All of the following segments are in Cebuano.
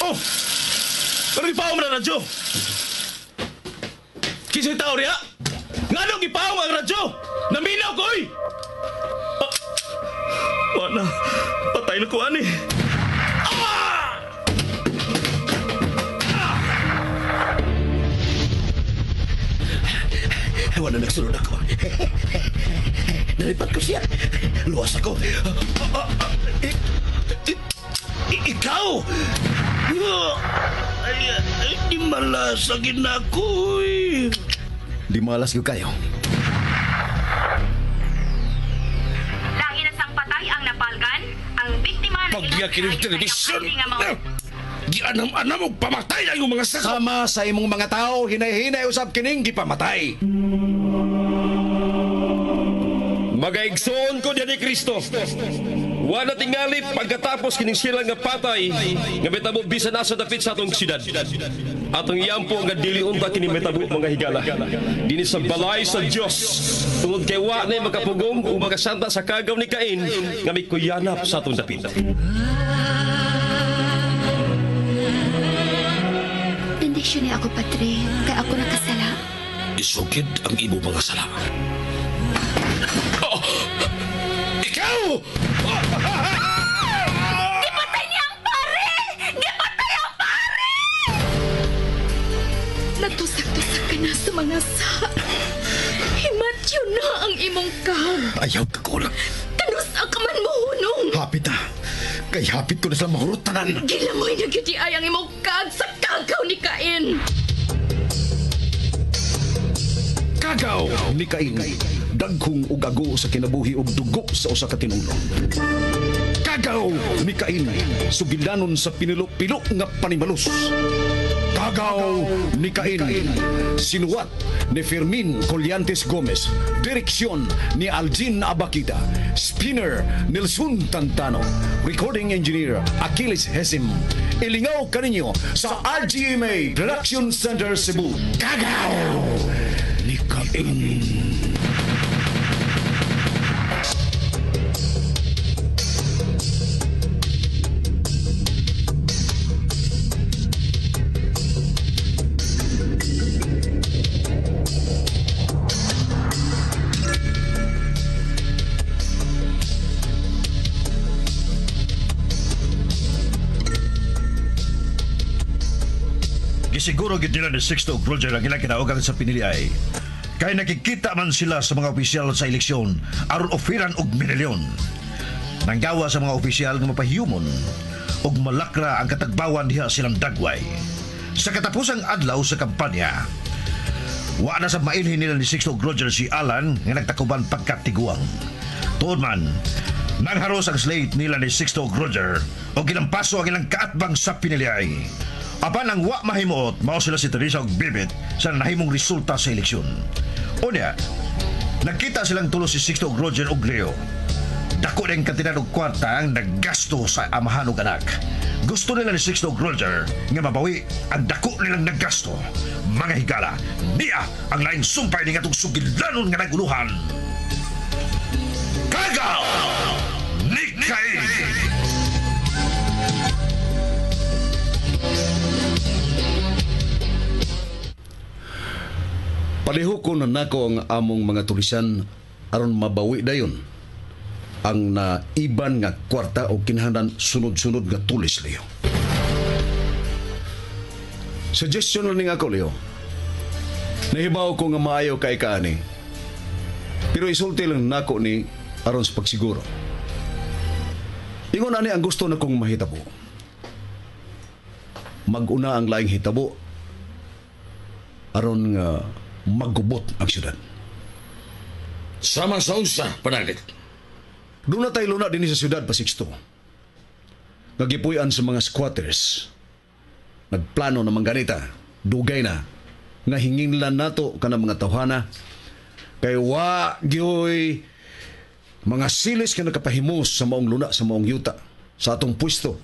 Oh! Pero gipaom na radyo! Kinsay tao riya? Nganong gipaom ang radyo? Naminaw ko, oy! Ah, wala. Patay na ko, ani. Ah! Wala nagsunod ako. Nalipat ko siya. Luwas ako. Ikaw! Ay, ay, di malas na ako. Eh. Di malas ko kayo. Lahi na sang patay ang napalgan, ang biktima na Pagyakin ng telebisyon! Gianam-anam og pamatay ang iyong mga saka! Sama sa imong mga tao, hinay-hinay usab kining gipamatay. Magaigsoon ko diyan ni Kristo. Wala tingali pagkatapos kining sila nga patay nga metabo bisan asa dapit sa atong syudad. Atong iyampo nga dili unta kini metabo mga higala. Dinhi sa balay sa Dios. Tungod kay wa nay makapugong ug makasanta sa kagaw ni Cain nga mikuyanap sa atong dapit. Bendisyon niya ako, Padre, kay ako nakasala. Isugid ang imo mga sala. Oh! Ikaw! Gipatay niya ang pare! Gipatay ang pare! Natusak-tusak ka na sa mga sa. Himatyo na ang imong kag. Ayaw ka kulang. Kanus ang kaman mo hunong. Hapit na. Kay hapit ko na sila mahurot tanan. Gilamoy na gyud ay ang imong kag sa kagaw ni Cain. Kagaw ni Cain. Dagkong ug ago sa kinabuhi ug dugo sa usa ka tinulong. Kagaw ni Cain. Sugilanon sa pinilo-pilo nga panimalus. Kagaw ni Cain. Sinuwat ni Fermin Collantes Gomez. Direksyon ni Aljin Abakita. Spinner Nelson Tantano. Recording engineer Achilles Hesim. Ilingaw kaninyo sa RGMA Production Center Cebu. Kagaw ni Cain. Gisiguro gid nila ni Sixto ug Roger ang ilang kinaugan sa piniliay. Kay nakikita man sila sa mga opisyal sa eleksyon aron oferan og minilyon. Nanggawa sa mga opisyal nga mapahiyumon ug malakra ang katagbawan diha silang dagway. Sa katapusang adlaw sa kampanya, wa na sa mailhin nila ni Sixto ug Roger si Alan nga nagtakuban pagkatiguang. Tuod man, nangharos ang slate nila ni Sixto ug Roger o gilampaso ang ilang kaatbang sa piniliay. Apan ang wa mahimuot, mao sila si Teresa ug Bibit sa nahimong resulta sa eleksyon. Unya, nagkita silang tulo si Sixto ug Roger ug Leo. Dako rin kantidad og kwarta ang naggasto sa amahan ug anak. Gusto nila ni Sixto ug Roger nga mabawi ang dako nilang naggasto. Mga higala, niya ang laing sumpay ni ngatong sugilanon nga naguluhan. Kagaw ni Cain! Palihukon na nako ang among mga tulisan aron mabawi dayon ang naiban nga kwarta o kinahanglan sunod-sunod nga tulis, Leo. Suggestion lang ning ako, Leo. Nahibaw ko nga maayo kay kaani. Pero isulti lang nako ni aron sa pagsiguro. Ingon ani ang gusto na kong mahitabo. Mag-una ang laing hitabo aron nga maggubot ang syudad. Sama sa unsa, panalit. Doon na tayo luna din sa syudad pa Sixto. Nagipuy-an sa mga squatters. Nagplano na mangganita. Dugay na. Nga hingin lang nato kanang mga tawhana. Kay wa gyoy mga silis nga nakapahimos sa maong luna sa maong yuta. Sa atong pwesto.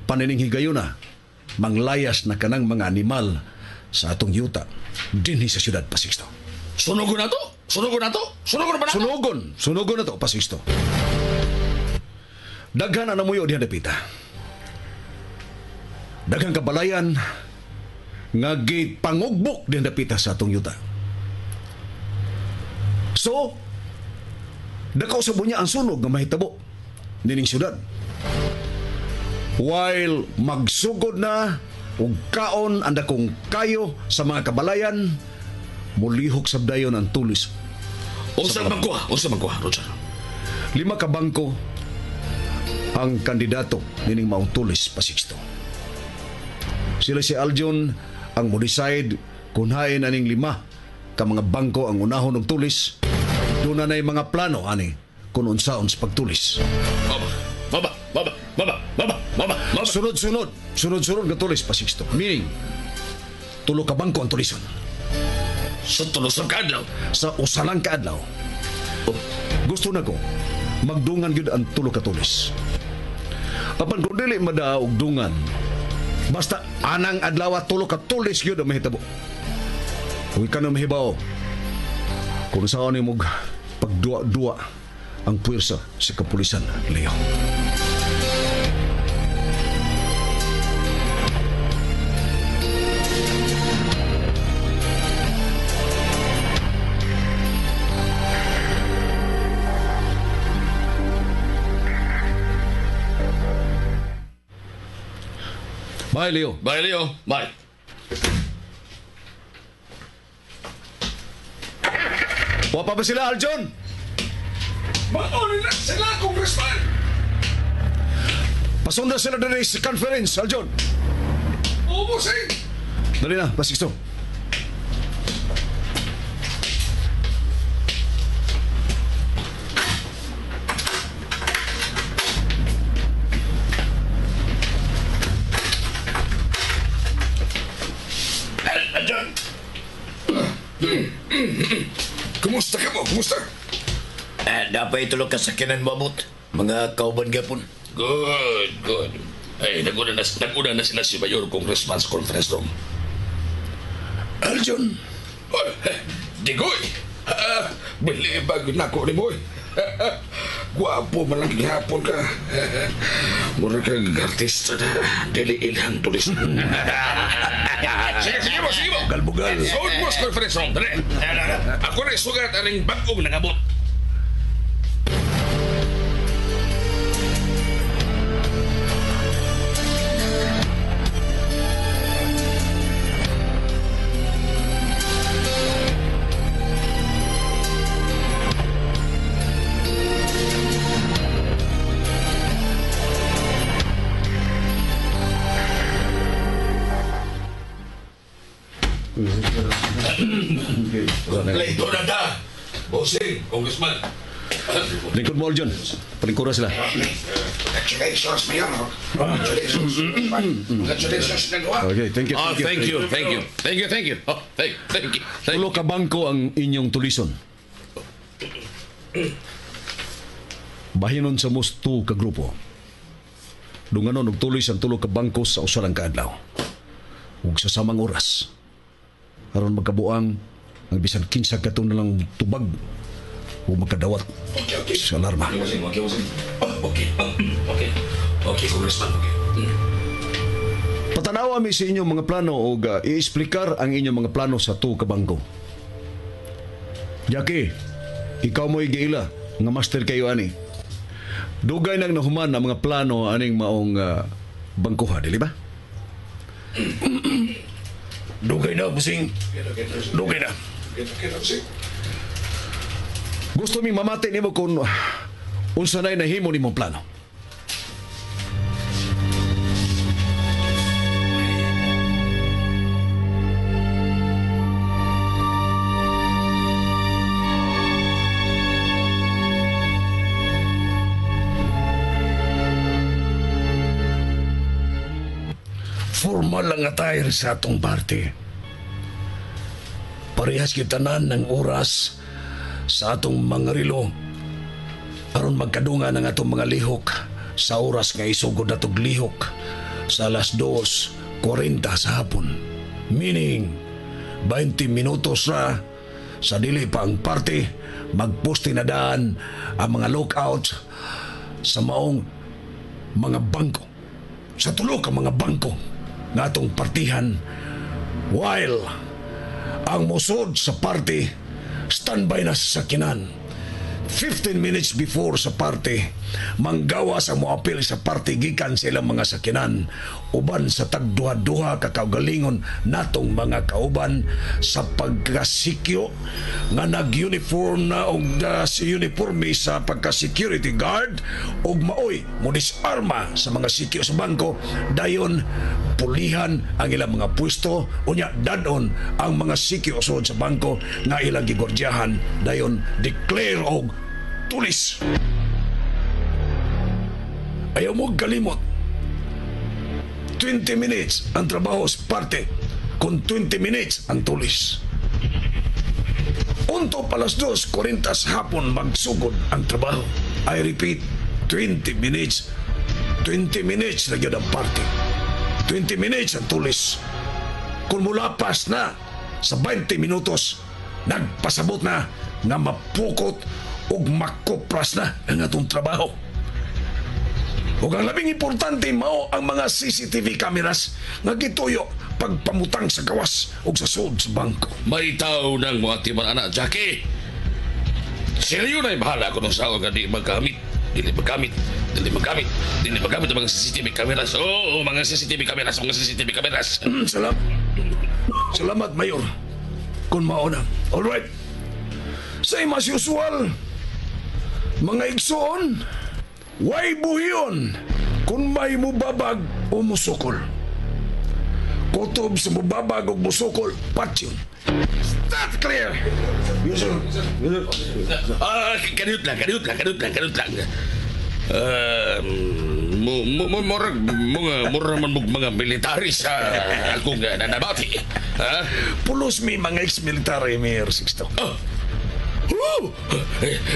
Panining higayuna. Manglayas na kanang mga animal sa atong yuta. Dinhi sa syudad pa Sixto. Sunugon na to? Sunugon na to? Sunugon na ba na to? Sunugon. Sunugon na to, pa Sixto. Daghan ang namuyo diha dapita. Daghang kabalayan nga gipangugbok diha dapita sa atong yuta. So, dako sa bunya ang sunog nga mahitabo nining syudad. While magsugod na ug kaon ang dakong kayo sa mga kabalayan, mulihok sabdayon ang tulis. Unsa man kuha? Unsa man kuha, Roger? 5 ka bangko ang kandidato nining maong tulis pa Sixto. Sila si Aljon ang mo-decide kung hain aning 5 ka mga bangko ang unahon og tulis. Doon na na'y mga plano ani kung unsaon sa pagtulis. Baba, baba, baba, baba, baba, baba. Sunod-sunod, sunod-sunod nga tulis pa Sixto. Meaning, 3 ka bangko ang tulison. Sa tulo sa kaadlaw? Sa usalang kaadlaw. Gusto na ko, magdungan gyud ang 3 ka tulis. Apan kung dili madaa og dungan, basta anang adlaw at 3 ka tulis gyud ang mahitabo. Huwag ka na mahibaw kung saan ni mog pagduwa-duwa ang puwersa sa kapulisan, Leo. Bye, Leo. Bye, Leo. Bye. Wa pa ba sila, Aljon? Mauna na sila, Congressman! Pasunda sila dali sa conference, Aljon. Ubus eh! Dali na, Pasixto. Aljon! Kumusta ka mo? Kumusta? Dapat itulog ka sa kinan mamut. Mga kauban gapon. Good, good. Ay, naguna na sila si Mayor Congressman's Conference Room. Aljon! Oh, Digoy! Bilibag na ko ni Boy. Gwapo man lang gihapon ka. Mura kang artista na dili ilang tulis. Sige, sige mo, sige mo. Bugal-bugal. Sound mo sa conference room. Dali. Ako na isugat aning bag-ong nangabot. Pleito na ta. Bossing, Congressman. Lingkod mo, Aljon. Palingkura sila. Congratulations, Mayor. Congratulations. Congratulations, nagawa. Okay, thank you. Thank you, thank you. Thank you, thank you. Oh, thank you. Tulo ka bangko ang inyong tulison. Bahinon sa musto ka grupo. Dunganon og tulis ang tulo ka bangko sa usa lang ka adlaw. Ug sa samang oras. Aron magkabuang ang bisan kinsa kato na lang tubag o makadawat Okay. sa alarma. Okay, okay, okay. Okay. Okay, Congressman, okay. Patanawa mi sa inyong mga plano og i-explicar ang inyong mga plano sa tuo ka bangko. Jackie, ikaw mo'y giila nga master kayo ani. Dugay nang nahuman ang mga plano aning maong bangkoha, dili ba? Dugay na, busing. Dugay na. Gusto mi mamati nimo kung unsa nay nahimo nimong plano. Formal ang attire sa atong party. Parehas kitanan ng oras sa atong mga rilo aron magkadungan ang atong mga lihok sa oras nga isugod natog lihok sa alas 2:40 sa hapon. Meaning, 20 minutos ra sa dili pa ang party, magposte na daan ang mga lookout sa maong mga bangko. Sa tulo ka mga bangko nga atong partihan while ang musod sa party standby na sa sakinan. 15 minutes before sa party, manggawa sa moapil sa party gikan sa ilang mga sakinan uban sa tagduha-duha ka kaugalingon natong mga kauban sa pagkasikyo nga nag-uniform na og si uniforme sa pagka-security guard og maoy mo disarma sa mga sikyo sa bangko, dayon pulihan ang ilang mga pwesto, unya dadon ang mga sikyo sud sa bangko nga ilang gigwardyahan, dayon declare og tulis. Ayaw mo kalimot. 20 minutes ang trabaho sa parte, kung 20 minutes ang tulis. Unto palas 2:40 sa hapon magsugod ang trabaho. I repeat, 20 minutes. 20 minutes na yun ang party. 20 minutes ang tulis. Kung mulapas na sa 20 minutos, nagpasabot na nga mapukot ug makupras na ang atong trabaho. Ug ang labing importante mao ang mga CCTV cameras nga gituyo pagpamutang sa gawas ug sa sud sa bangko. May tao nang mga timan anak, Jackie. Seryo na bahala ko nung sao nga di magamit. Dili magamit, dili magamit, dili magamit ang mga CCTV cameras. Oo, mga CCTV cameras, mga CCTV cameras. Salamat. Salamat, Mayor. Kung mauna. Alright. Same as usual, mga igsoon, way buhion kung may mubabag o musukol. Kutob sa mubabag o musukol, patyon. Start clear! Yes, sir. Kaniyot lang, kaniyot lang, kaniyot lang, kaniyot lang. Murag mga mura man mong mga military sa akong nanabati. Ha? Pulos mi mga ex-military, Mayor Sixto. Oh. Oh!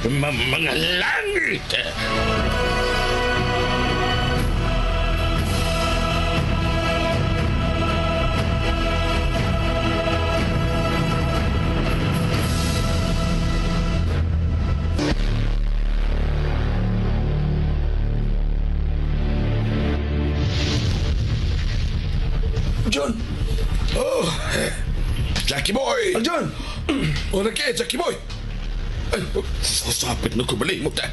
Mga langit! John! Oh! Jackie Boy! John! Ora kay Jackie Boy! Ay, sasapit na ko bali mo ta.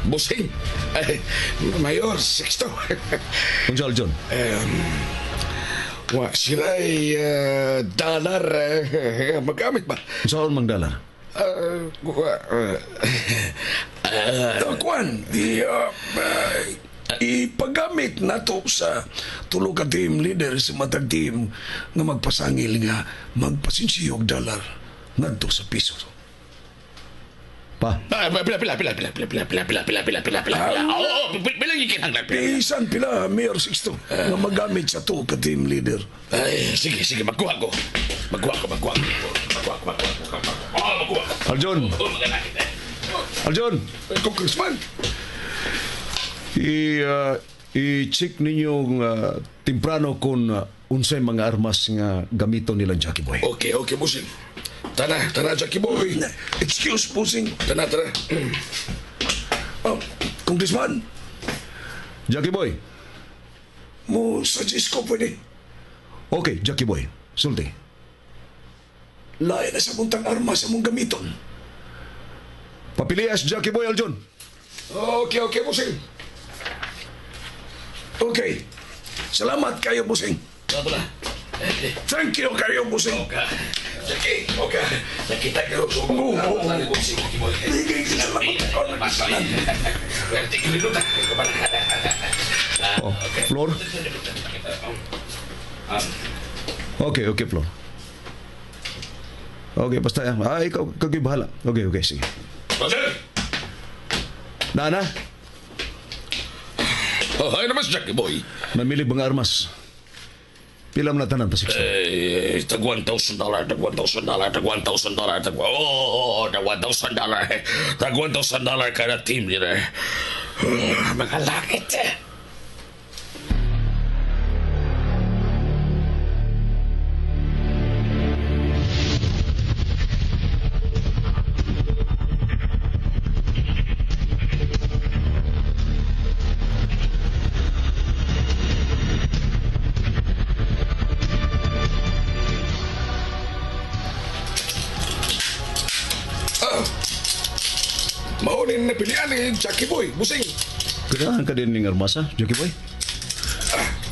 Busing! Ay, Mayor Sixto. Unsa, John? Wa sila'y dollar magamit ba? Unsaon mang dollar? Kuan, di ipagamit nato sa tulo ka team leader sa matag team nga magpasangil nga magpasinsiyo og dollar ngadto sa piso. Pa. Pila pila pila pila pila pila pila pila pila pila pila pila. Oo, pila yung kinahanglan. Bisan pila, Mayor Sixto, nga magamit sa tulo ka team leader. Ay, sige sige, magkuha ko. Magkuha ko, magkuha ko. Magkuha ko, magkuha ko. Oh, magkuha ko. Aljon. Aljon. Congressman. I-check ninyo temprano kung unsay mga armas nga gamiton nilang Jackie Boy. Okay, okay, Busing. Tara, tara, Jackie Boy. Excuse, Busing. Tara, tara. Oh, Congressman. Jackie Boy. Mo suggest ko pwede. Okay, Jackie Boy. Sulti. Lain na sa buntang armas among gamiton. Papilias, Jackie Boy, Aljon. Okay, okay, Busing. Okay. Salamat kayo, Busing. Thank you kayo, Busing. Okay. Jackie, okay. Nakita kayo. Oo. Oh, Flor? Okay, okay, Flor. Okay, basta yan. Ah, ikaw, ikaw bahala. Okay, okay, sige. Roger! Nana? Oh, ay naman si Jackie Boy. Namili bang armas? Pila mo na tanan pa, Sixto? Eh, tag $1,000, tag $1,000, tag $1,000, tag oh, tag $1,000. Tag $1,000 kada team nila. Mga langit eh. Nagian ni Jackie Boy, busing. Ganahan ka din ning armasa, Jackie Boy?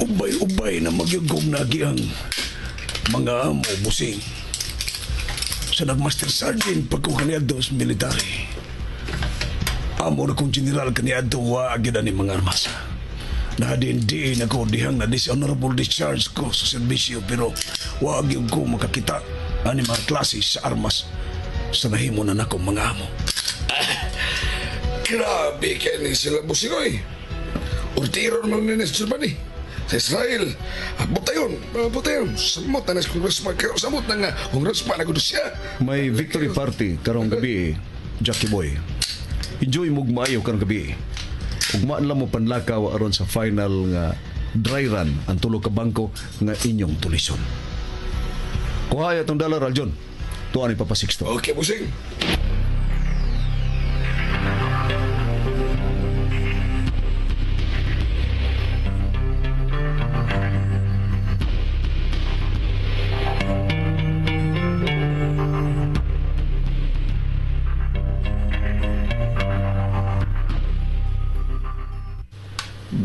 Ubay-ubay na magyugong nagi ang mga amo, busing. Sa nagmaster sergeant pagko kaniadto sa military. Amo na kong general kaniadto wa gyud ani mga armasa. Nahadin-diin ako dihang na dishonorable discharge ko sa serbisyo pero wa gyud ko makakita ani mga klase sa armas sa nahimo na nako mga amo. Grabe kay ni sila busing oy. Ordiro naman ni sa Germany. Sa Israel. Butayon, butayon. Samot na sa congressman. Samot na nga congressman na siya. May victory party karong gabi, Jackie Boy. Enjoy mo maayo karong gabi. Ugmaan lang mo panlakaw aron sa final nga dry run ang tulo ka bangko nga inyong tulison. Kuha atong dollar, Aljon. Tuwa ni Papa Sixto. Okay, busing.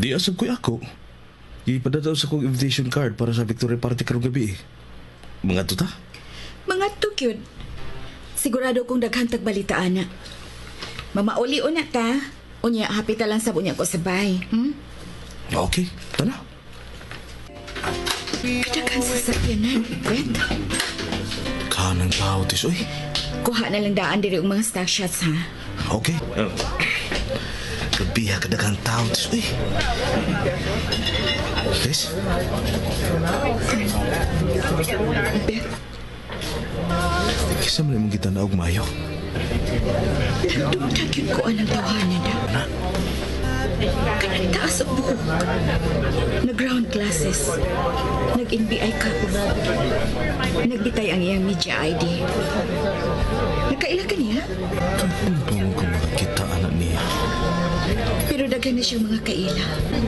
Di asab ko'y ako. Ipadadaw sa kong invitation card para sa victory party karong gabi. Mga tuta? Mga tukyod. Sigurado kong daghan tagbalita ana. Mamauli una ta. Unya, hapit ta lang sa unya ko sa bay. Okay, tana. Daghan sa sakyanan, Bet. Kanang tao, tis, oy. Kuha na lang daan diri og mga stock shots, ha? Okay. Grabe ha, kadaghang tao, tis, oy. Tis? Bet. Kisa man imong gitanaw og mayo. Dumtag yun ko anang tawanan na. Kanang taas og buhok. Nag-round glasses. Nag-NBI cup. Nagbitay ang iyang media ID. Nakaila ka niya? Kung ko makakita anak niya. Pero daghan na siyang mga kaila.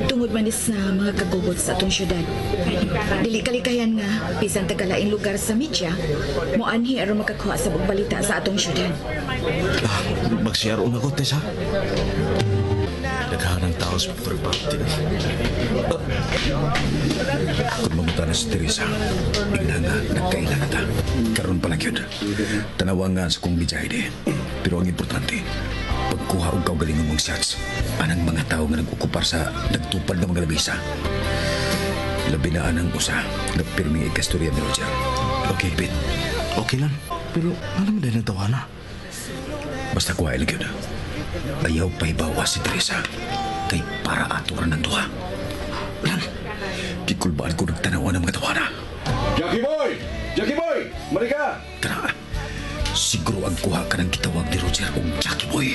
Tungod man is sa mga kagubot sa atong syudad. Dili kalikayan nga, bisan tagalaing lugar sa media, moanhi aron makakuha sa balita sa atong syudad. Mag-CRO na ko, Tess, ha? Daghan ang tao sa victory party. Kung manguta na si Teresa, igna nga, nagkaila na ta. Karon pala gyud. Tanawa nga sa kong media ID. Pero ang importante, pagkuha og kaugalingon mong shots, anang mga tao nga nag-okupar sa nagtupad ng mga lamesa. Labi na anang usa, nga pirming ikastorya ni Roger. Okay, Pete. Okay lang. Pero ano mo dahil nagtawa na? Basta kuha lang yun. Ayaw pahibawa si Teresa. Kay para ato ra ng duha. Lan, gikulbaan ko nagtanawa ng mga tawana. Jackie Boy! Jackie Boy! Marika! Tara, siguro ang kuha ka ng gitawag ni Roger og Jackie Boy.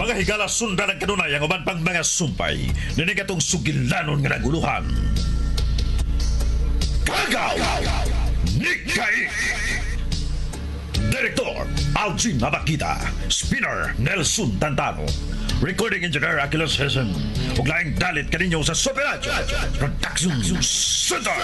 Mga higala sundan ang kanunay ang uban pang mga sumpay. Nining atong sugilanon nga naguluhan. Kagaw! Nikay! Director Algin Abakita. Spinner Nelson Tantano. Recording Engineer Achilles Hessen. Ug laing dalit kaninyo sa Super Radio Production Center.